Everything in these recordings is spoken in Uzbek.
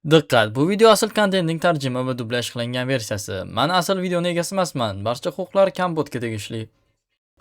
Diqqat! Bu video asl kontentning tarjima va dublyaj qilingan versiyasi. Men asl videoni egasi emasman. Barcha huquqlar Kompotga tegishli.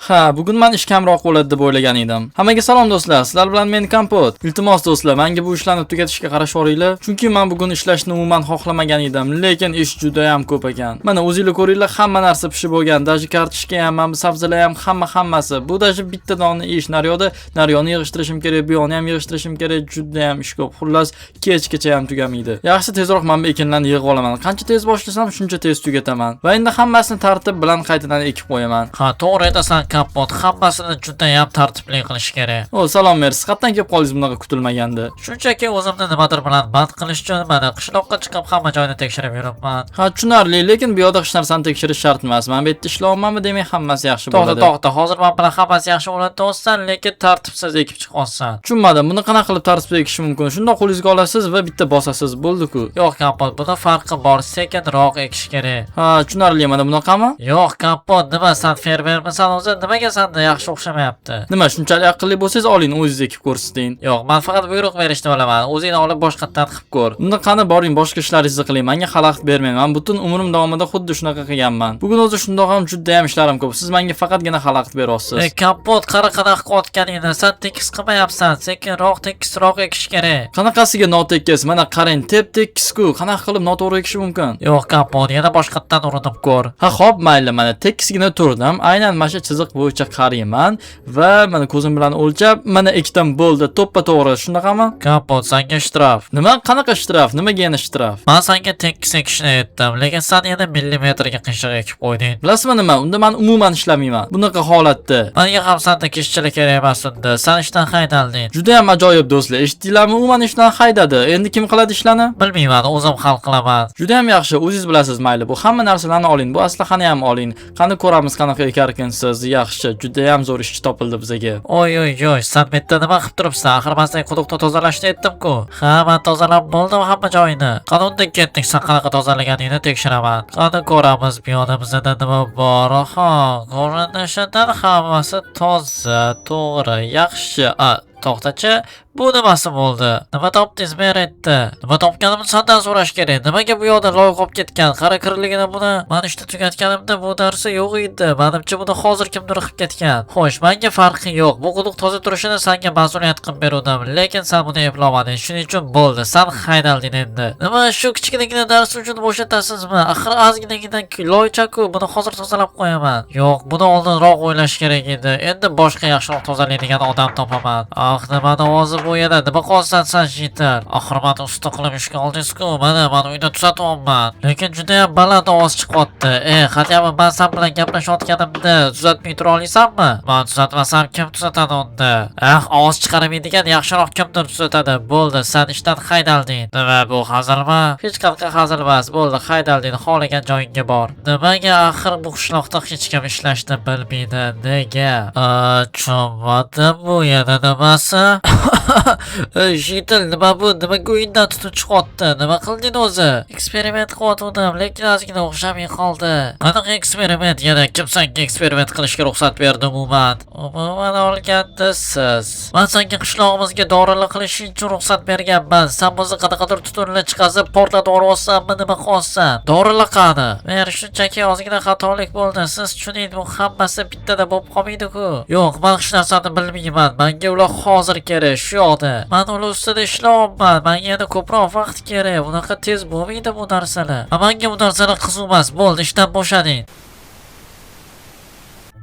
Ha, bugun man ish kamroq bo'ladi deb o'ylagan edim. Hammaga salom, do'stlar. Sizlar bilan men, Kompot. Iltimos, do'stlar, menga bu ishlarni tugatishga qarashoringlar. Chunki men bugun ishlashni umuman xohlamagan edim, lekin ish juda ham ko'p ekan. Mana, o'zinglar ko'ringlar, hamma narsa pishib bo'lgan. Даже kartoshka ham, mana bu sabzilar ham, hamma hammasi. Bu даже bitta dona ish. Naryoqda naryoni yig'ishtirishim kerak, bu yoqni ham yig'ishtirishim kerak. Juda ham ish ko'p. Xullas, kechgacha ham tugamaydi. Yaxshi, tezroq mana bu ekinlarni yig'ib olaman. Qancha tez boshlasam, shuncha tez tugataman. Va endi hammasini tartib bilan qaytadan ekib qo'yaman. Ha, to'g'ri aytasan, Kompot. Hammasini judayam tartibli qilish kerak. O, salom, Mer. Siz qayerdan kelib qoldingiz bunaqa kutilmaganda? Shunchaki o'zimni nimadir bilan band qilish uchun mana qishloqqa chiqib, hamma joyni tekshirib yuribman. Ha, tushunarli, lekin bu yoqda hech narsani tekshirish shart emas. Men bu yerda ishlayapmanmi, demak, hammasi yaxshi To'xta, bo'ladi. to'xta, hozir men bilan hammasi yaxshi bo'ladi do'stsan, lekin tartibsiz ekib chiqyapsan. Tushunmadim. Buni qanaqa qilib tartibsiz ekish mumkin? Shundoq qo'lingizga olasiz va bitta bosasiz, bo'ldi-ku. Yo'q, Kompot, buni farqi bor, sekinroq ekish kerak. Ha, tushunarli. Mana bunaqami? Yo'q, Kompot, nima, san fermermisan o'zi? Nimaga sanda yaxshi o'xshamayapti? Nima, shunchalik aqlli bo'lsangiz, oling, o'zingiz ekib ko'rsating. Yo'q, men faqat buyruq berishni bilaman. O'zingni olib boshqatdan qilib ko'r. Unda qani, boring, boshqa ishlaringizni qiling. Menga xalaqit bermang. Men butun umrim davomida xuddi shunaqa qilganman. Bugun o'zi shundoq ham juda ham ishlarim ko'p. Siz menga faqatgina xalaqit beryapsiz. E, Kompot, qara qanaqa qilayotganingni. San tekis qilmayapsan. Sekinroq, tekisroq ekish kerak. Qanaqasiga notekis? Mana qarang, tep tekis-ku. Qanaqa qilib noto'g'ri ekishi mumkin? Yo'q, Kompot, yana boshqatdan urinib ko'r. Ha, xo'p, mayli, mana tekisgina turdim. Aynan mana shu chiziq bo'yicha qarayman va mana ko'zim bilan o'lchab, mana ekdim, bo'ldi. To'ppa to'g'ri. Shunaqami? Kompot, sanga shtraf. Nima? Qanaqa shtraf? Nimaga yana shtraf? Man sanga tekis ekishni aytdim, lekin san yana millimetrga qiyshiq ekib qo'yding. Bilasizmi nima? Unda men umuman ishlamayman. Bunaqa holatda. Menga ham sandek ishchilik kerak emas unda. San ishdan haydalding. Juda ham ajoyib, do'stlar. Eshitdinglarmi? U meni ishdan haydadi. Endi kim qiladi ishlarni? Bilmayman, o'zim hal qilaman. Juda ham yaxshi, o'zingiz bilasiz, mayli. Bu hamma narsalarni oling. Bu aslahani ham oling. Qani, ko'ramiz qanaqa ekarkansiz. Yaxshi, juda ham zo'r ishchi topildi bizaga. Oy oy oy, san bu yerda nima qilib turibsan? Axir man senga quduqni tozalashni aytdim-ku. Ha, man tozalab bo'ldim hamma joyini. Qani, unda ketdik, san qanaqa tozalaganingni tekshiraman. Qani, ko'ramiz, bu yonimizda nima bor. Ha, ko'rinishidan hammasi toza, to'g'ri, yaxshi. A, to'xtachi, bu nimasi bo'ldi? Nima topdingiz, mer aytdi. Nima topganimni sandan so'rash kerak. Nimaga bu yoqda loy qolib ketgan? Qara kirligini buni. Man ishni tugatganimda bu narsa yo'q edi. Manimcha, buni hozir kimdir qilib ketgan. Xo'sh, menga farqi yo'q. Bu quduq toza turishini senga mas'uliyat qilib beruvdim, lekin sen buni eplolmading. Shuning uchun bo'ldi. San haydalding endi. Nima, shu kichkinagina narsa uchun bo'shatasizmi? Axir ozginagina loycha-ku, buni hozir tozalab qo'yaman. Yo'q, buni oldinroq o'ylash kerak edi. Endi boshqa yaxshiroq tozalaydigan odam topaman. Ah, nimani ovozi bu yana? Nima qilyapsan san, житель? Axir mani usta qilib ishga oldingiz-ku. Mana, man uyda tuzatyapman. Lekin juda ham baland ovoz chiqyapti. E, хотя бы man san bilan gaplashayotganimda tuzatmay tura olasanmi? Man tuzatmasam, kim tuzatadi unda? Ah, ovoz chiqarmaydigan yaxshiroq kimdir tuzatadi. Bo'ldi, san ishdan haydalding. Nima, bu hazilmi? Hech qanaqa hazil emas. Bo'ldi, haydalding. Xohlagan joyingga bor. Nimaga axir bu qishloqda hech kim ishlashni bilmaydi? Nega? A, tushunmadim, bu yana nimasi? Ey, житель, nima bu? Nimaga uyingdan tutun chiqyapti? Nima qilding o'zi? Eksperiment qilyotgandim, lekin ozgina o'xshamay qoldi. Qanaqa eksperiment? Yana kim senga eksperiment qilishga ruxsat berdi umuman? Umuman olganda siz. Man senga qishlog'imizga dorilar qilish uchun ruxsat berganman. Sen bo'lsa qanaqadir tutunlar chiqazib, portlatib yuboryapsanmi, nima qilyapsan? Dorilar qani? Men shunchaki ozgina xatolik bo'ldi. Siz tushuning, bu hammasi bittada bo'lib qolmaydi-ku. Yo'q, man hech narsani bilmayman. Menga ular hozir kerak, shu yoqda. Man ular ustida ishlayapman. Menga yana ko'proq vaqt kerak. Bunaqa tez bo'lmaydi bu narsalar. Menga bu narsalar qiziq emas. Bo'ldi, ishdan bo'shading.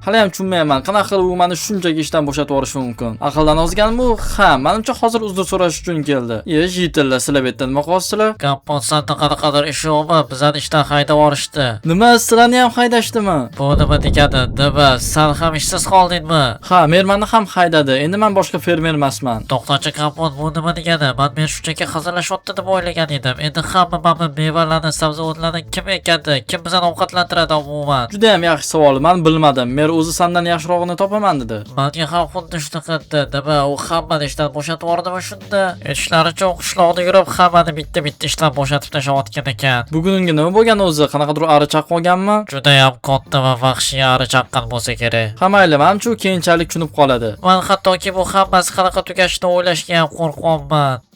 Hali ham tushunmayapman. Qanaqa qilib u meni shunchaki ishdan bo'shatib yuborishi mumkin? Aqldan ozganmi u? Ha, manimcha, hozir uzr so'rash uchun keldi. Ye, житель lar, sizlar bu yerda nima qilyapsizlar? Kompot, sanda qanaqadir ish yo'qmi? Bizani ishdan haydab yuborishdi. Nima, sizlarni ham haydashdimi? Bu nima degani? Nima? San ham ishsiz qoldingmi? Ha, mermani ham haydadi. Endi men boshqa fermer emasman. To'xtachi, Kompot, bu nima degani? Men shunchaki hazillashyapti deb o'ylagan edim. Endi hamma mana bu mevalarni, sabzavotlarni kim ekadi? Kim bizani ovqatlantiradi umuman? Juda ham yaxshi savol. Men bilmadim. Mer o'zi sandan yaxshirog'ini topaman dedi. Manga ham xuddi shunaqa dedi. Nima, u hammani ishdan bo'shatib yubordimi shunda? Aytishlaricha, u qishloqda yurib, hammani bitta-bitta ishdan bo'shatib tashlayotgan ekan. Bugun unga nima bo'lgan o'zi? Qanaqadir ari chaqib olganmi? Judayam katta va vahshiy ari chaqqan bo'lsa kerak. Ha, mayli, manimcha, u keyinchalik tushunib qoladi. Man hattoki bu hammasi qanaqa tugashini o'ylashga ham qo'rqyapman.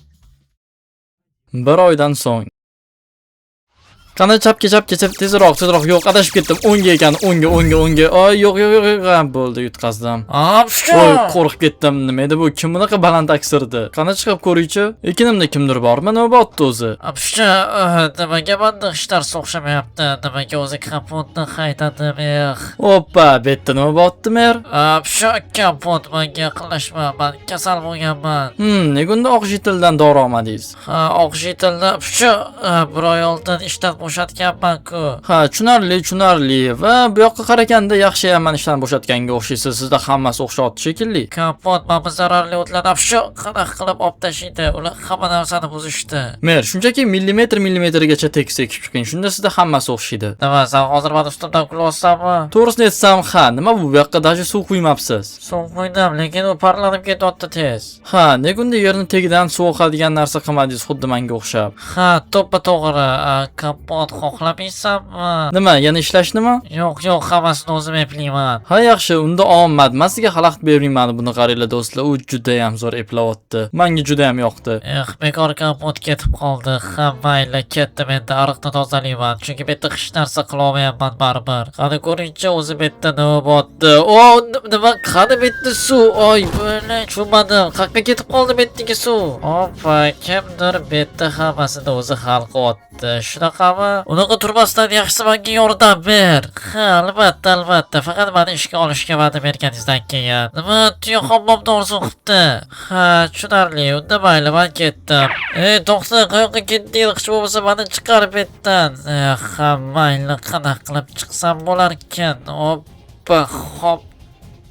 Bir oydan so'ng. Qani, chapga, chapga, chap, tezroq, tezroq. Yo'q, adashib ketdim. O'ngga ekan, o'ngga, o'ngga, o'ngga. Oy, yo'q, yo'q, yo'q, yo'q. Ha, bo'ldi, yutqazdim. Apshu! Oy, qo'rqib ketdim. Nima edi bu? Kim bunaqa baland aksirdi? Qani, chiqib ko'raychi. Ekinimda kimdir bormi? Nima bo'pti o'zi? Apshu, nimaga manda hech narsa o'xshamayapti? Nimaga o'zi kompotni haydadim, eh. Oppa, bu yerda nima bo'pti, mer? Apshu, kompot, menga yaqinlashma, man kasal bo'lganman. Nega unda oq житель dan dori olmadingiz? Ha, oq житель ni, apshu, bir oy oldin ishdan bo'shatganman-ku. Ha, tushunarli, tushunarli. Va bu yoqqa qaraganda yaxshiyam mani ishdan bo'shatganga o'xshaysiz. Sizda hammasi o'xshatdi shekilli. Kompot, mana bu zararli o'tlarni, apshu, qanaqa qilib olib tashlaydi? Ular hamma narsani buzishdi. Mer, shunchaki millimetr millimetrgacha tekis ekib chiqing. Shunda sizda hammasi o'xshaydi. Nima, sen hozir mani ustimdan kulyapsanmi? To'g'risini aytsam, ha, nima bu bu yoqqa даже suv quymabsiz. Suv quydim, lekin u parlanib ketyapti tez. Ha, nega unda yerni tagidan suv oqadigan narsa qilmadingiz, xuddi menga o'xshab? Ha, to'ppa to'g'ri. Kompot, xohlamaysanmi? Nima, yana ishlashnimi? Yo'q, yo'q, hammasini o'zim eplayman. Ha, yaxshi, unda omad. Men sizga xalaqit bermayman. Buni qaranglar, do'stlar, u juda ham zo'r eplayapti. Menga juda ham yoqdi. Eh, bekor kompot ketib qoldi. Ha, mayli, ketdim, endi ariqni tozalayman. Chunki bu yerda hech narsa qilolmayapman baribir. Qani ko'ringchi, o'zi bu yerda nima bo'lyapti? O, nima, qani bu yerda suv? Oy, bo'la, tushunmadim. Qayerga ketib qoldi bu yerdagi suv? Oppa, kimdir bu yerda hammasini o'zi hal qilyapti. Shunaqami? Unaqa turmasdan yaxshisi menga yordam ber. Ha, albatta, albatta. Faqat meni ishga olishga va'da berganingizdan keyin. Nima, tuya hammomda orzu qilibdi. Ha, tushunarli. Unda mayli, men ketdim. Ey, to'xta, qayoqqa ketding? Hech bo'lmasa meni chiqar bu yerdan. Eh, ha, mayli, qanaqa qilib chiqsam bo'larkan? Oppa, hop.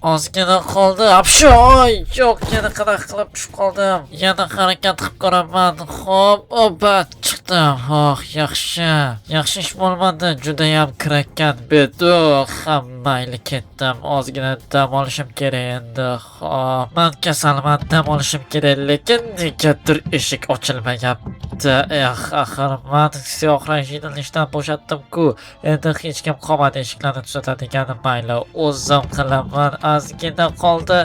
Ozgina qoldi. Apshu, oy, yo'q, yana qanaqa qilib tushib qoldim. Yana harakat qilib ko'raman. Xo'p, oppa, chiqdim. Oh, yaxshi. Yaxshi ish bo'lmadi. Judayam kirakkan bet. Oh, ha, mayli, ketdim. Ozgina dam olishim kerak endi. Xo'p, man kasalman, dam olishim kerak, lekin negadir eshik ochilmayapti. Eh, axir man siyoh rang ishdan bo'shatdim-ku. Endi hech kim qolmadi eshiklarni tuzatadigan. Mayli, o'zim qilaman. Ozgina qoldi.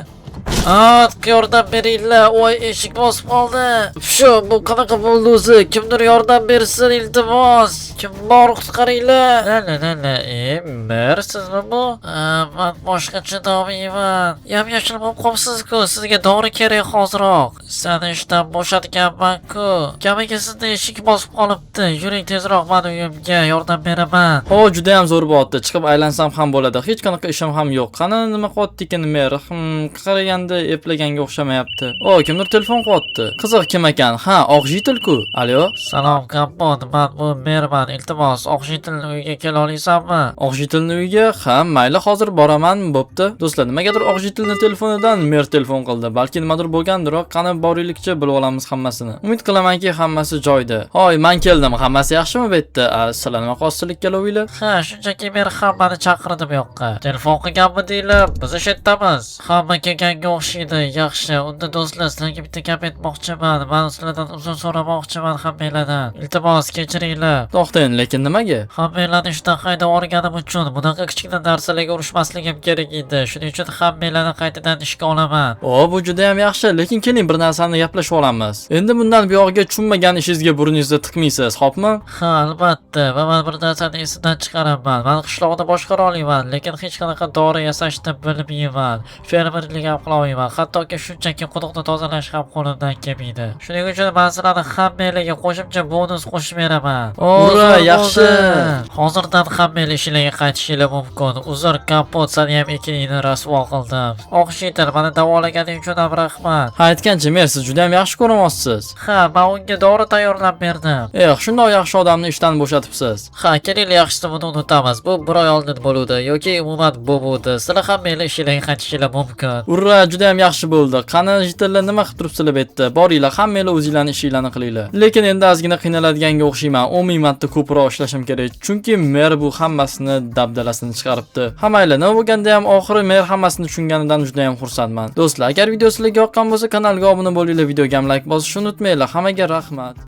Aa, yordam beringlar. Voy, eshik bosib qoldi. Shu, bu qanaqa bo'ldi o'zi? Kimdir yordam bersin, iltimos. Kim bor, qutqaringlar. La la la la, e, mer, sizmi bu? Man boshqacha domiyman. Yam-yashil bo'lib qolibsiz-ku. Sizga dori kerak hoziroq. Seni ishdan bo'shatganman-ku. Kamiga sizni eshik bosib qolibdi. Yuring tezroq mani uyimga, yordam beraman. O, juda ham zo'r bo'lyapti. Chiqib aylansam ham bo'ladi. Hech qanaqa ishim ham yo'q. Qani, nima qilyapti ekan mer? Qaraganda eplaganga o'xshamayapti. O, kimdir telefon qilyapti. Qiziq, kim ekan? Ha, oq житель ku. Alo? Salom, kompot, man bu merman. Iltimos, oq житель ni uyiga kela olasanmi? Oq житель ni uyiga? Ha, mayli, hozir boraman. Bo'pti. Do'stlar, nimagadir oq житель ni telefonidan mer telefon qildi. Balki nimadir bo'lgandir. Qani, boraylikchi, bilib olamiz hammasini. Umid qilamanki, hammasi joyida. Hoy, man keldim. Hammasi yaxshimi bu yerda? Sizlar nima qilyapsizlar ikkalovinglar? Ha, shunchaki men hammani chaqirdim bu yoqqa. Telefon qilganmidinglar? Biz o'sha yerdamiz. Hamma kelganga o'xshaydi. Yaxshi, unda do'stlar, sizlarga bitta gap aytmoqchiman. Man sizlardan uzr so'ramoqchiman hammanglardan. Iltimos, kechiringlar. To'xtang, lekin nimaga? Hammanglarni ishdan haydab yuborganim uchun bunaqa kichkina narsalarga urushmasligim kerak edi. Shuning uchun hammanglarni qaytadan ishga olaman. O, bu juda ham yaxshi, lekin keling, bir narsani gaplashib olamiz. Endi bundan buyog'iga tushunmagan ishingizga burningizni tiqmaysiz, xo'pmi? Ha, albatta. Va man bir narsani esimdan chiqaraman. Man qishloqni boshqara olaman, lekin hech qanaqa dori yasashni bilmayman. Fermerlik ham qila olmayman. Hattoki shunchaki quduqni tozalash ham qo'limdan kelmaydi. Shuning uchun man sizlarni hammanglarga qo'shimcha bonus qo'shib beraman. O, Ura, zo'r yaxshi. bo'ldi. Hozirdan hammanglar ishinglarga qaytishinglar mumkin. Uzr, kompot, sani ham ekiningni rasvo qildim. Oq житель, mani davolaganing uchun ham rahmat. Ha, aytgancha, mer, siz juda ham yaxshi ko'rinyapsiz. Ha, man unga dori tayyorlab berdim. Eh, shundoq yaxshi odamni ishdan bo'shatibsiz. Ha, kelinglar, yaxshisi buni unutamiz. Bu bir oy oldin bo'luvdi yoki umuman bo'luvdi. Sizlar hammanglar ishinglarga qaytishinglar mumkin. Ura, juda ham yaxshi bo'ldi. Qani, житель lar, nima qilib turibsizlar bu yerda? Boringlar, hammanglar o'zinglarning ishinglarni qilinglar. Lekin endi ozgina qiynaladiganga o'xshayman. 10 ming marta ko'proq ishlashim kerak. Chunki mer bu hammasini dabdalasini chiqaribdi. Ha, mayli, nima bo'lganda ham oxiri mer hammasini tushunganidan juda ham xursandman. Do'stlar, agar video sizlarga yoqqan bo'lsa, kanalga obuna bo'linglar, videoga ham like bosishni unutmanglar. Hammaga rahmat.